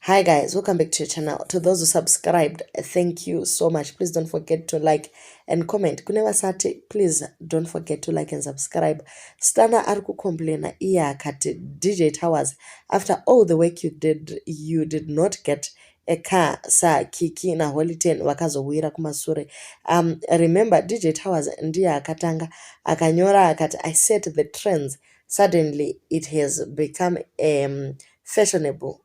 Hi guys, welcome back to your channel. To those who subscribed, thank you so much. Please don't forget to like and comment. Kune vasati, please don't forget to like and subscribe. Stunner ari kucomplaina iye akati, "DJ Towers, after all the work you did, you did not get a car saKiki naHoly 10 vakazowira kumasure." Remember, DJ Towers ndiye akatanga akanyora akati, "I set the trends. Suddenly it has become fashionable."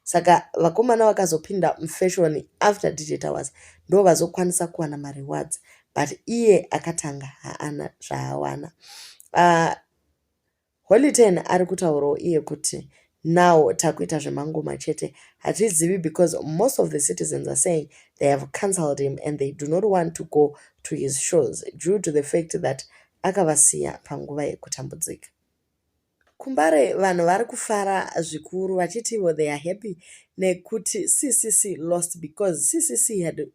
Saka vakomana vakazopinda mufashion after DJ Towers ndo vazokwanisa kuwana marewards, but iye akatanga haana zvaawana. Holy 10 ari kutaurawo iye kuti now takuita zvemangoma chete, hatizivi, because most of the citizens are saying they have cancelled him and they do not want to go to his shows due to the fact that akavasiya panguva yekutambudzika. Kumbare vanhu vari kufara zvikuru vachitivo they are happy nekuti CCC lost, because CCC had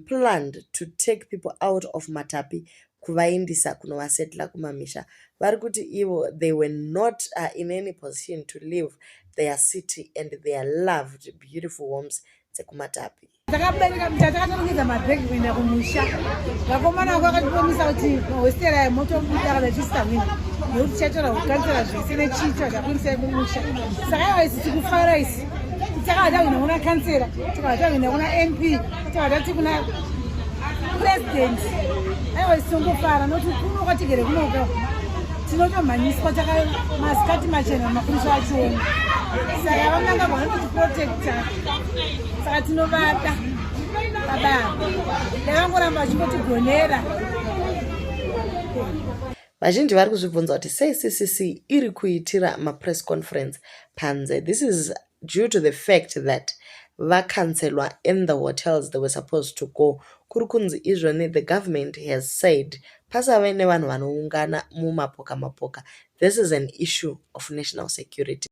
planned to take people out of Matapi kuvaindisa kunovasetla kumamisha. Vari kuti ivo they were not in any position to leave their city and their loved beautiful homes dzekuMatapi. Takabereka, takatorongedza mabhegi kuenda kumusha. Vakomana vangu vakatipromisa kuti mahostera aya motobuda kana tichisita nekuti tichatora kukansela zvese nechiita zvakuendesai kumusha. Saka iwa isi tikufara isi takava takuenda kuna kansela, takava takuenda kuna MP, takava tati kuna president. Aiwa, isi tongofara nokuti kuno kwatigere kunoka tinotomhanyiswa masikati machena, mapurisa achiona. Saka VaMnangagwa vanotiprotecta, saka tinovada baba, dai vangoramba vachingotigonera. Vazhinji vari kuzvibvunza kuti sei CCC iri kuitira mapress conference panze. This is due to the fact that vacancelwa in the hotels they were supposed to go. Kuri kunzi izvoni the government has said pasave nevanhu vanoungana mumapoka mapoka. This is an issue of national security.